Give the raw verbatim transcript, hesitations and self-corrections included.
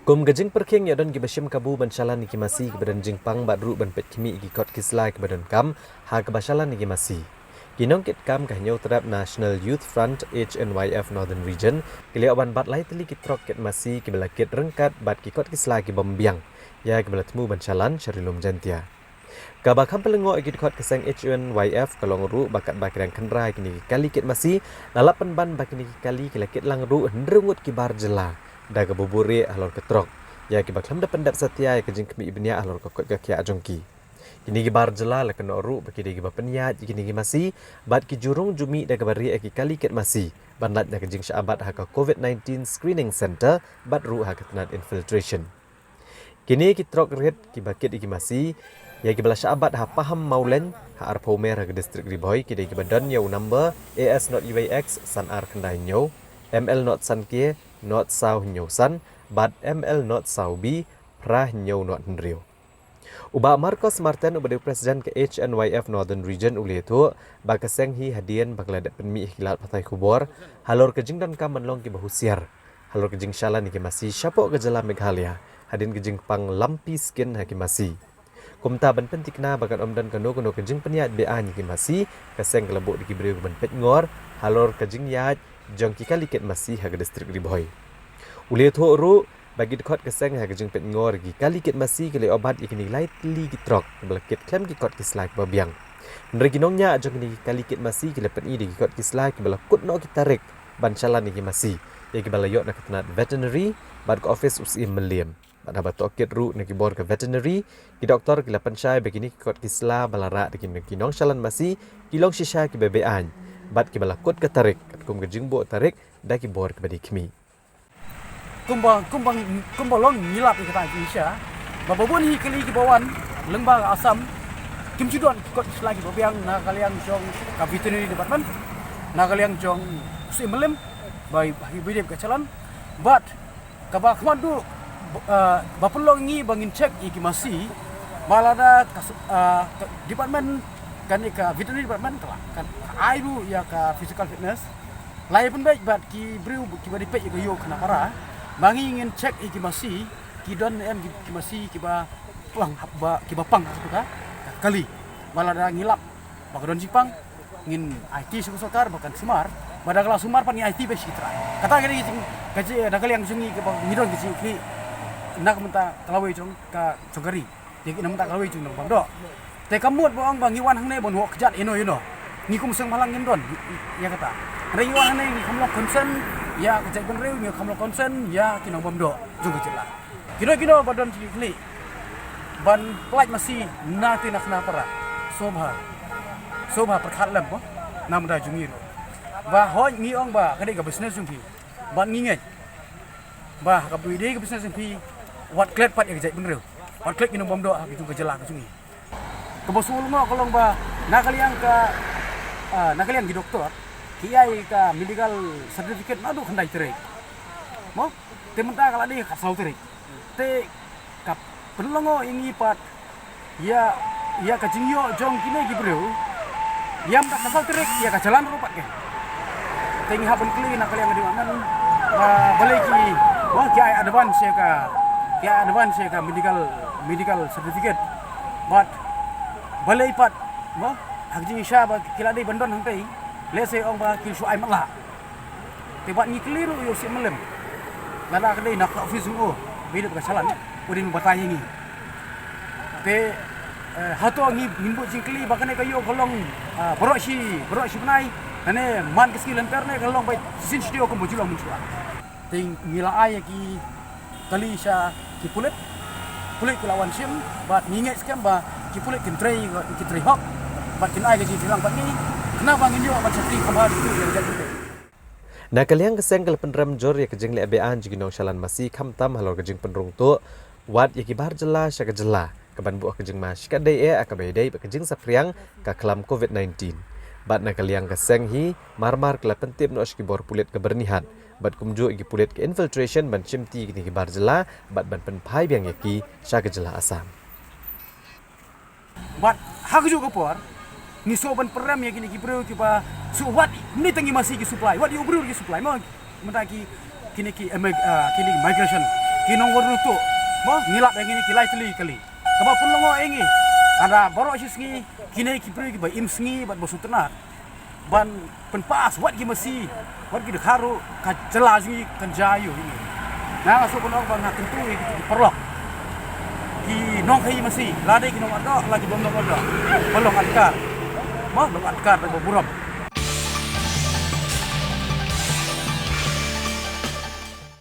Kum ka jingpyrkhing ïa don kiba shim kabu ban shalan ïa ki masi kiba don jingpang bad ruh ban peit khmih ïa ki kot ki sla kiba donkam ha kaba shalan ïa ki masi. Ki nongkitkam ka Hynñiewtrep National Youth Front H N Y F Northern Region ki la ïoh ban bat lai tylli ki trok kit masi kiba la kit ryngkat bad ki kot ki sla ki bym biang ïa kiba la thmu ban shalan sha ri lum Jaintia. Kaba kham pynlyngngoh ïa ki dkhot ka seng H N Y F ka long ruh ba katba ki dang khynra ïa kine ki kali kit masi, la lap pynban ba kine ki kali ki la kit lang ruh hynriew ngut ki bar jylla da kaba buhrieh halor ka trok ïa kiba khlem da pyndep satia ïa ka jingkhmih bniah halor ka koit ka khiah jong ki. Kine ki bar jylla la kynnoh ruh ba ki dei kiba pynïaid ïa kine ki masi bad ki ju rung ju mih da kaba rieh ïa ki kali kit masi ban lait na ka jingshah bat ha ka COVID nineteen screening centre bad ruh ha ka tnat infiltration. Kine ki trok rit kiba kit ïa ki masi ïa kiba la shah bat ha Paham Mawlein ha Arphew Mer ha ka distrik Ri Bhoi ki dei kiba don ïa u number A S not U A X san ar khyndai hynñiew, M L not san K not saw hynñiew san bad M L not saw B phra hynñiew not hynriew. U Bah Marcos Martin uba dei u president ka H N Y F Northern Region u la ïathuh ba ka seng hi hadien ba ka la dep pynmih ha ki lad pathai khubor halor ka jingdonkam ban long kiba husiar halor ka jingshalan ïa ki masi shapoh ka jylla Meghalaya hadien ka jingpang lampi skin ha ki masi. Kumta ban pynthikna ba kan ym don kano kano ka jingpynïaid beaiñ ïa ki masi, ka seng ka la buh da ki briew ban peitngor halor ka jingïaid jong ki kali kit masi ha ka distrik Ri Bhoi. U la ïathuh ruh ba ki dkhot ka seng ha ka jingpeitngor ïa ki kali kit masi ki la ïoh bat ïa kine lai tylli ki trok kiba la kit khlem ki kot ki sla kiba biang. Hynrei ki nongñiah jong kine ki kali kit masi ki la pyni da ki kot ki sla kiba la kut noh ki tarik ban shalan ïa ki masi ïa kiba la ïoh na ka tnat veterinary bad ka ophis u syiem mylliem. Bad haba tohkit ruh na ki bor ka veterinary, ki doktor ki la pynshai ba kine ki kot ki sla ba la rah da ki, ki nongshalan masi ki long shisha kiba beaiñ bad kiba la kut ka tarik katkum ka jingbuh tarik da ki bor kiba dei khmih. Kumba, kumba, kumba long ngi lap ïa kata ki shisha ba babun hi kali kiba wan lyngba ka Assam kim ju don ki kot ki sla kiba biang na ka liang jong ka veterinary department, na ka liang jong u syiem mylliem ba, ba, ba dei ka shalan. Bad kaba khmat duh, ah, ba pynlong ngi ba ngin check ïa ki masi ba lada ka s-, ah, ka department kane ka veterinary department ka la, ka ai ruh ïa ka physical fitness. La ïa pynbeit bad ki briew kiba dei peit ïa ka ïew khynnah para ba ngi ngin check ïa ki masi ki don ne em ki, ki masi kiba pang ba, kiba pang ha ka kali. Ba lada ngi lap ba ka don jingpang ngin aiti sha ka sorkar ba kan sumar, ba da ka la sumar pat ngin aiti beit shi trai. Kata ka dei ka jing, ka jing, na ka liang jong ngi kaba ngi don ka jingkit na ka bynta ka lawei jong ka jong ka ri. Te na ka bynta ka lawei jong ngi bam doh. Te kam mut ba ong ba ngi wan hangne ban hok kjat ïano ïano. Ngi kum seng bhalang ngim don ïa kata. Hynrei ngi wan hangne ngi kham long concern ïa ka jaitbynriew, ngi kham long concern ïa ki nongbam doh jong ka jylla. Kino kino ba don jingkylli ban pyllait masi na te na khynnah para, sngewbha, sngewbha pyrkhat lem ko na ka bynta jong ngi ruh. Ba hooid ngi ong ba ka dei ka business jong phi bad ngi ngeit ba ha kaba dei ka business jong phi, wat klet pat ïa ka jaitbynriew, wat klet ki nongbam doh ha ka jong ka jylla ka jong ngi. Kaba sngewlyngngoh ka long ba na ka liang ka, ah, na ka liang ki doktor ki ai ka medical certificate naduh khyndai tarik. Mo, te mynta ka la dei ka saw tarik. Te ka pynlyngngoh ïa ngi pat ïa, ïa ka jingïoh jong kine ki briew. Ïa mynta ka saw tarik ïa ka jylla ruh pat ka. Te ngi hap ban kylli na ka liang ka dei man, ah, balei ki, ba ki ai advance ïa ka, ki ai advance ïa ka medical, medical certificate. Bad balei pat, mo, ha ka jingshisha ba ki la dei ban don hangtei, lehse ong ba ki shu ai matlah. Te bad ngi kylli ruh ïa u syiem mylliem. Lada ka dei na ka office jong u ba dei ka shalan, u dei ban batai ïa ngi. Te, eh, hato ngi, ngin buh jingkylli ba kane ka ïew ka long, ah, baroh shi, baroh shi bnai, lane man ka sngi lynter ne ka long ba shisien shi taïew kumba ju long mynshuwa. Te ngi la ai ïa ki kali sha ki pulit. Pulit ki la wan shim bad ngi ngeit skhem ba ki pulit kin trei, kin trei hok bad kin ai ka jingtreilang bad ngi khnang ba ngin ïoh ban shakri kham bha ïa ka jaitbynriew. Na ka liang ka seng ka la pynrem jur ïa ka jingleh beaiñ jong ki nongshalan masi khamtam halor ka jingpynrung tuh wat ïa ki bar jylla sha ka jylla kaban buh ka jingma shikatdei eh ha kaba ïadei bad ka jingsaphriang ka khlam COVID nineteen. Bad na ka liang ka seng hi marmar ka la pyntip noh sha ki bor pulit ka byrnihat bad kumjuh ïa ki pulit ka infiltration ban shimti ïa kine ki bar jylla bad ban pynphai biang ïa ki sha ka jylla Assam. Bad ha kajuh ka por ngi shu ban pynrem ïa kine ki briew kiba shu wat, ym dei tang ïa masi ki supply, wat ïa u briew ki supply mo. Mynta ki, kine ki, eh, mig-, ah, kine ki migration. ki nongwar rutu, mo, ngi lap ïa ngi ki lai tylli kali. Kaba pynlong ïa ngi, kada baroh shi sngi, kine ki briew kiba im sngi bad ba sngewtynnat ban pynpass wat ki masi, wat ki dkhar ruh, ka jylla jong ngi kan jia ïa ngi. Nga nga shu ban ong ba nga kyntu ïa ki paralok, ki nongkhaii masi, lada ki nongwad doh la ki bym nongwad doh, ba long adkar, mo, long adkar da ba burom.